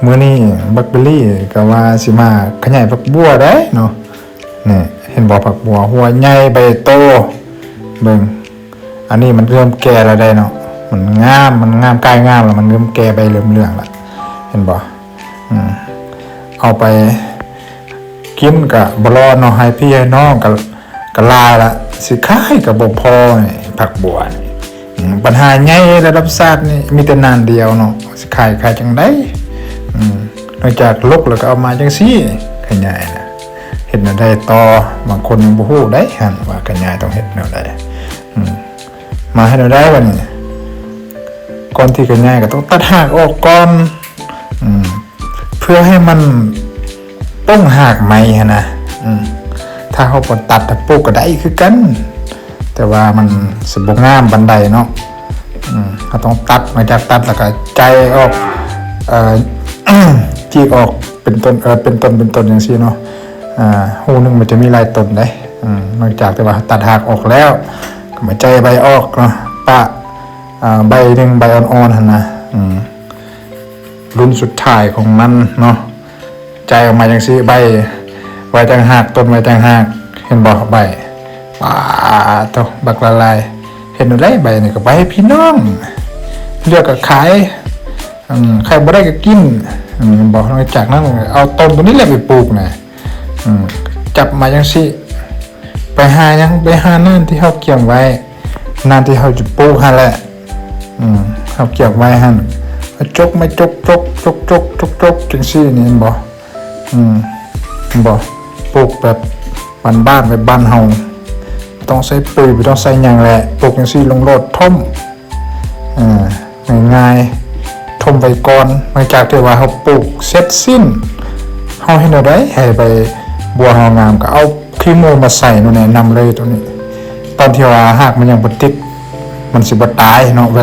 ມື້ນີ້ບັກເບລລີກໍວ່າຊິມາຂະຫຍາຍຜັກບົວໄດ໋ເນາະ. ນີ້ເຫັນບໍ່ ຜັກບົວຫົວໃຫຍ່ໃບໂຕ. ເບິ່ງ ອັນນີ້ມັນເລີ່ມແກ່ແລ້ວໄດ໋ເນາະ. ມັນງາມ ມັນງາມ ກາຍງາມແລ້ວ ມັນເລີ່ມແກ່ໃບເລີ່ມເຫຼືອງແລ້ວ ເຫັນບໍ່? ອືມ ເອົາໄປກິນກໍບໍ່ລອດເນາະ ໃຫ້ພີ່ໃຫ້ນ້ອງກໍ ກະຫຼາຍລະ ຊິຂາຍກະບໍ່ພໍນີ້ ຜັກບົວນີ້. ອືມ ບັນຫາໃຫຍ່ລະດັບຊາດນີ້ ມີແຕ່ນານດຽວເນາະ ຊິຂາຍ ຂາຍຈັ່ງໃດ? ອືມ ນອກຈາກຫຼົກແລ້ວກໍເອົາມາຈັ່ງຊີ້ ຂະຫຍາຍນະ ເຮັດແນວໃດຕໍ່? ບາງຄົນຍັງບໍ່ຮູ້ໄດ໋ຫັ້ນວ່າຂະຫຍາຍຕ້ອງເຮັດແນວໃດ. ອືມ ມາເຮັດແນວໃດບາດນີ້? ກ່ອນທີ່ຂະຫຍາຍກໍຕ້ອງຕັດຮາກອອກກ່ອນ. ອືມ ເພື່ອໃຫ້ມັນປົ່ງຮາກໃໝ່ຫັ້ນນະ. ອືມ ຖ້າເຮົາບໍ່ຕັດ ຖ້າປູກກໍໄດ້ຄືກັນ ແຕ່ວ່າມັນຊິບໍ່ງາມປານໃດເນາະ. ອືມ ເຮົາຕ້ອງຕັດ ຫຼັງຈາກຕັດແລ້ວກໍໄຈອອກ ເອີ ຈີກອອກເປັນຕົ້ນ ເອີ ເປັນຕົ້ນ ເປັນຕົ້ນຈັ່ງຊີ້ເນາະ. ອາ ຮູໜຶ່ງມັນຈະມີຫຼາຍຕົ້ນເດ້. ອືມ ຫຼັງຈາກທີ່ວ່າຕັດຮາກອອກແລ້ວ ກໍມາໄຈໃບອອກເນາະ ປະ ອາ ໃບໜຶ່ງ ໃບອ່ອນໆຫັ້ນນະ. ອືມ ລຸ້ນສຸດທ້າຍຂອງມັນເນາະ ໄຈອອກມາຈັ່ງຊີ້ ໃບໄວ້ຕ່າງຫາກ ຕົ້ນໄວ້ຕ່າງຫາກ ເຫັນບໍ່? ໃບ ປາໂທ້ ບັກຫຼາຍໆ. ເຮັດແນວໃດ? ໃບນີ້ກໍໄວ້ໃຫ້ພີ່ນ້ອງເລືອກ ກໍຂາຍ ອືມ ຂາຍບໍ່ໄດ້ກໍກິນ ອືມ ເຫັນບໍ່? ຫຼັງຈາກນັ້ນເອົາຕົ້ນໂຕນີ້ແຫຼະໄປປູກນະ. ອືມ ຈັບມາຈັ່ງຊີ້ ໄປຫາຫຍັງ? ໄປຫານານທີ່ເຮົາກຽມໄວ້ ນານທີ່ເຮົາຈະປູກຫັ້ນແຫຼະ. ອືມ ເຮົາກຽມໄວ້ຫັ້ນ ມາຈົກ ມາຈົກ ຈົກ ຈົກ ຈົກ ຈົກ ຈົກ ຈັ່ງຊີ້ນີ້ ເຫັນບໍ່? ອືມ ເຫັນບໍ່? ປູກແບບບ້ານໆ ແບບບ້ານເຮົາ ບໍ່ຕ້ອງໃສ່ປຸຍ ບໍ່ຕ້ອງໃສ່ຫຍັງແຫຼະ ປູກຈັ່ງຊີ້ລົງໂລດ ຖົມ ເອີ ງ່າຍໆ ຖົມໄວ້ກ່ອນ. ຫຼັງຈາກທີ່ວ່າເຮົາປູກເສັດສິ້ນ ເຮົາເຮັດແນວໃດໃຫ້ໃບບົວເຮົາງາມ? ກໍເອົາຂີ້ໝູມາໃສ່ເນາະ ແນະນຳເລີຍໂຕນີ້. ຕອນທີ່ວ່າຮາກມັນຍັງບໍ່ຕິດ ມັນຊິບໍ່ຕາຍເນາະ.